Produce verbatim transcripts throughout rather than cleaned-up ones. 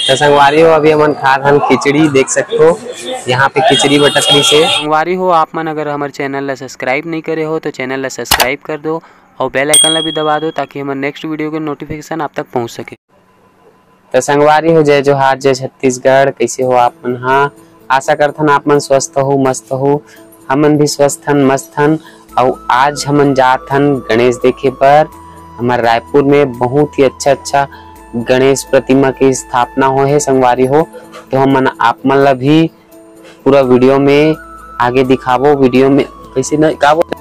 तो संगवारी हो, अभी हमन खात हन खिचड़ी, देख सकथो यहाँ पे खिचड़ी बटकरी से। संगवारी हो, आप मन अगर हमर चैनल ला सब्सक्राइब नहीं करे हो तो चैनल ला सब्सक्राइब कर दो और बेल आइकन ला भी दबा दो, ताकि हमर नेक्स्ट वीडियो के नोटिफिकेशन आप तक पहुँच सके। तो संगवारी हो, जय जोहार, जय छत्तीसगढ़। कैसे हो आप मन? हाँ, आशा करथन आप मन स्वस्थ हो, मस्त हो। हमन भी स्वस्थ हन, मस्त हन। अउ आज हमन जात हन गणेश देखे बर। हमर रायपुर में बहुत ही अच्छा अच्छा गणेश प्रतिमा की स्थापना होए हे संगवारी हो। तो हमन आप मन ला भी पूरा वीडियो में आगे दिखाबो। वीडियो में कैसे न का बोल,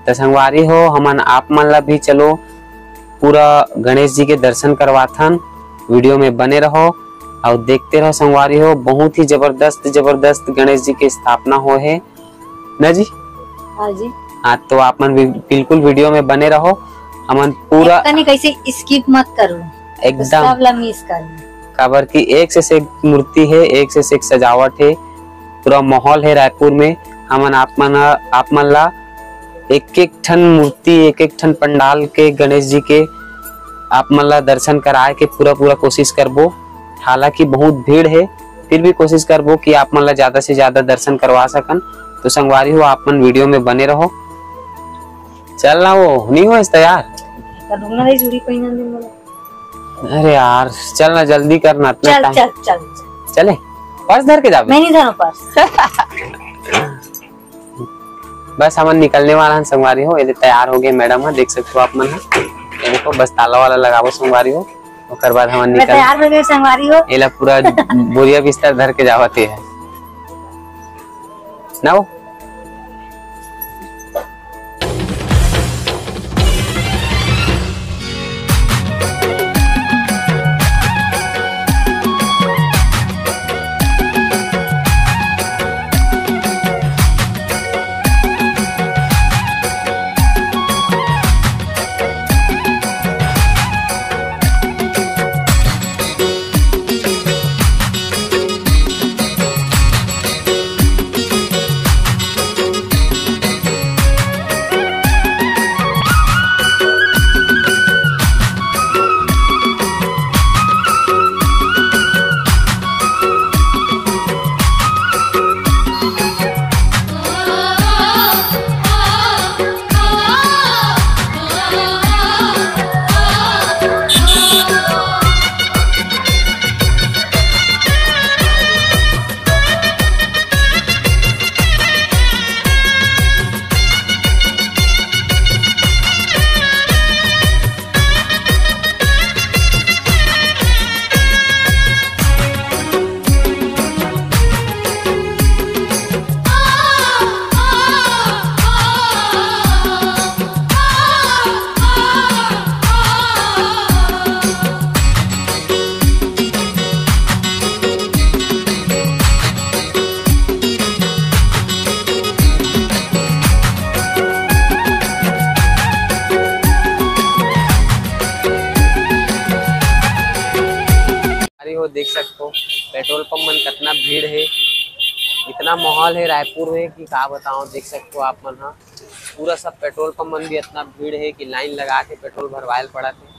तो संगवारी हो, हमन आप मन ला भी चलो पूरा गणेश जी के दर्शन करवाथन। वीडियो में बने रहो और देखते रहो संगवारी हो, बहुत ही जबरदस्त जबरदस्त गणेश जी के स्थापना होए हे ना जी। हाँ जी। हाँ, तो आप मन भी बिल्कुल वीडियो में बने रहो, हमन पूरा एक कनी कैसे स्किप मत करो, एकदम। सब ला मिस करो। काबर कि एक से एक मूर्ति हे, एक से एक सजावट हे, पूरा माहौल हे रायपुर में। हमन आप मन आप मन ला एक एक ठन मूर्ति, एक एक ठन पंडाल के गणेश जी के आप मन ला दर्शन कराए के पूरा पूरा कोशिश करबो। हालांकि बहुत भीड़ हे, फिर भी कोशिश करबो कि आप मन ला ज्यादा से ज्यादा दर्शन करवा सकन। तो संगवारी हो, आप मन वीडियो में बने रहो। चल ना, वो नहीं हो तैयार। अरे यार, चल ना, जल्दी करना, इतना चल, time। चल, चल, चल। चले, पर्स धर के जाबे। मैं नहीं धरूं पर्स। बस हमन निकलने वाला हन संगवारी हो। ये तैयार हो गए मैडम ह, देख सकते हो आप मन ह। ये देखो, बस ताला वाला लगाबो संगवारी हो, ओकर बाद हमन मैं निकल। तैयार हो गए संगवारी हो। एला पूरा बोरिया बिस्तर धर के जावत हे ना वो। अरे हो, देख सकते हो पेट्रोल पंप मन कितना भीड़ है, इतना माहौल है रायपुर में कि का बताओ। देख सकते हो आप मन हा, पूरा सब पेट्रोल पंप मन भी इतना भीड़ है कि लाइन लगा के पेट्रोल भरवायल पड़त है।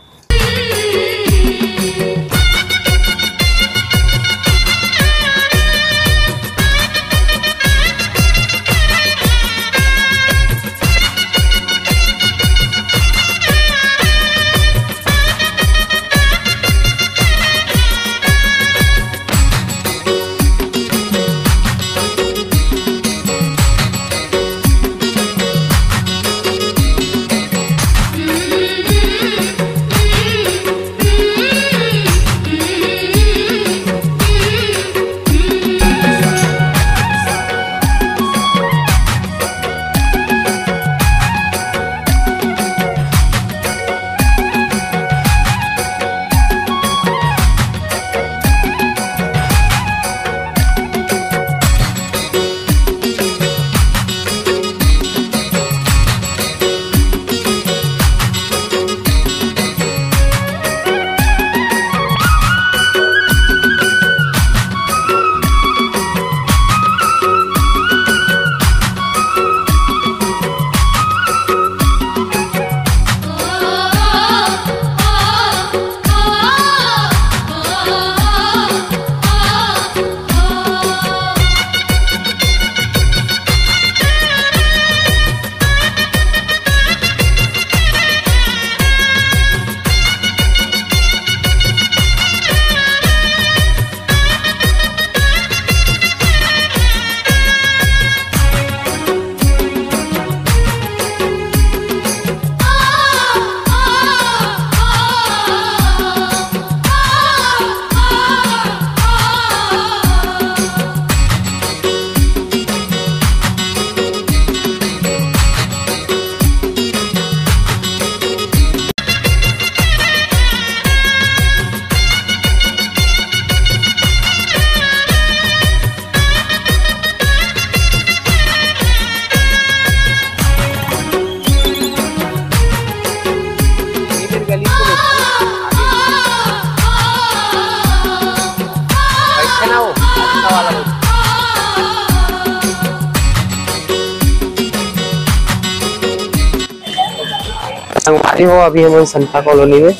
हो, अभी हमन संता कॉलोनी में,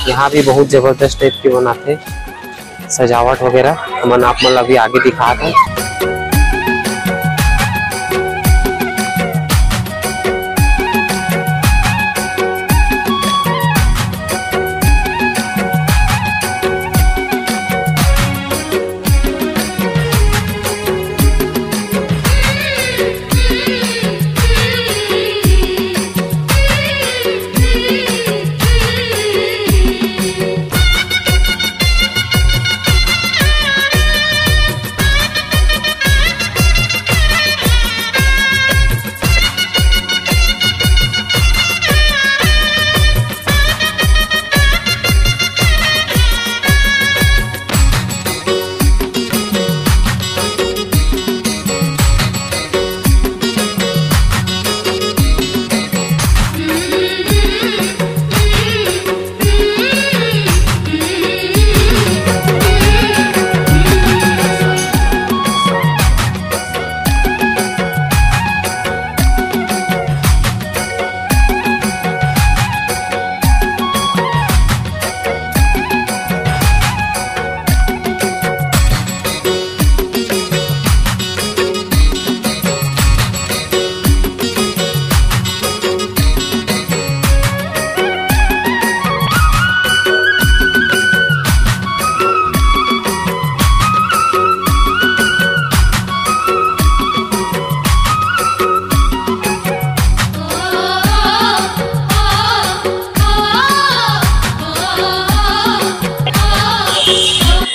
यहाँ भी बहुत जबरदस्त टाइप के बनाथे सजावट वगैरह, हमन आप मन ला अभी आगे दिखात हन।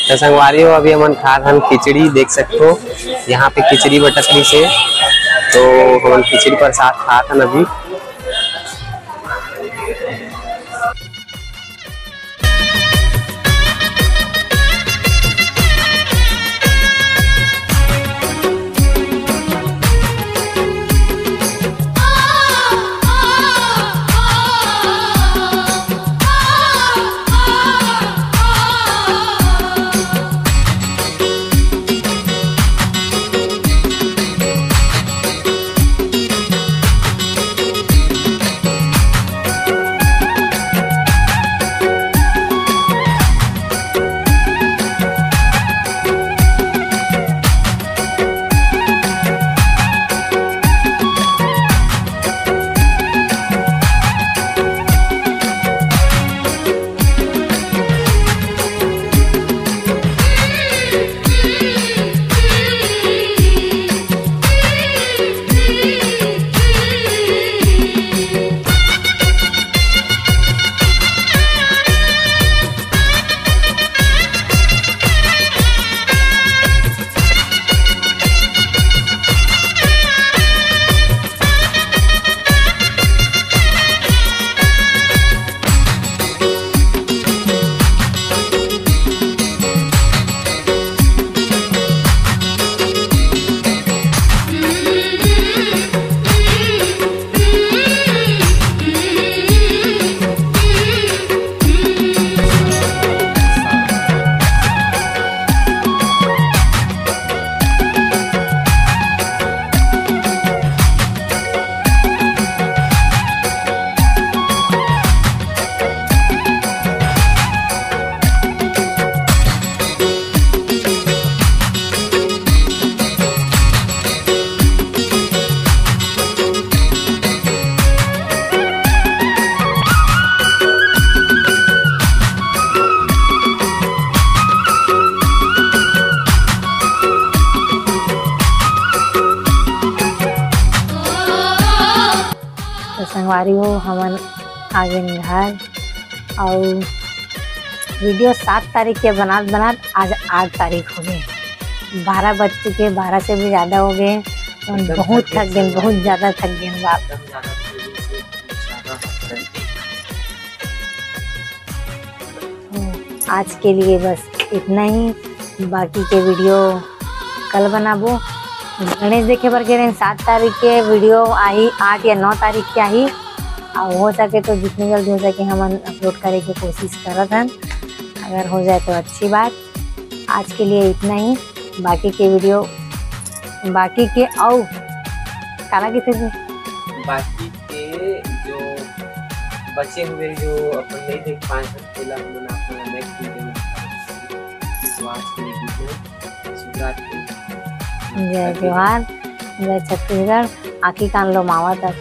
तो संगवारी हो, अभी हमन खात हन खिचड़ी, देख सकथो यहाँ पे खिचड़ी बटत रहिस हे, तो हमन खिचड़ी प्रसाद खात हन अभी। तो संगवारी हो, हमन आ गेन घर, अउ वीडियो सात तारीख के बनात बनात आज आठ तारीख हो गए, बारह बज चुके, बारह से भी ज्यादा हो गए। हम एकदम बहुत थक गए, थक गेन, बहुत ज्यादा थक गेन बाप। एकदम ज्यादा थक गेन। आज के लिए बस इतना ही, बाकी के वीडियो कल बनाबो। गणेश देखे बर गे रहेन, सात तारीख के वीडियो आही, आठ या नौ तारीख के आही। अउ हो सके तो जितने जल्दी हो सके हमन अपलोड करे के कोशिश करत हन, अगर हो जाए तो अच्छी बात। आज के लिए इतना ही, बाकी के वीडियो, बाकी के अउ काला कहिथे जी? बाकी के जो बचे हुए जो अपन नहीं देख पाए हैं, तेला हमन आप नेक्स्ट वीडियो में दिखाबो। तो आज के लिए इतना ही। शुभ रात्रि। जय जोहार, जय छत्तीसगढ़। आँखी कान लोमावत अब।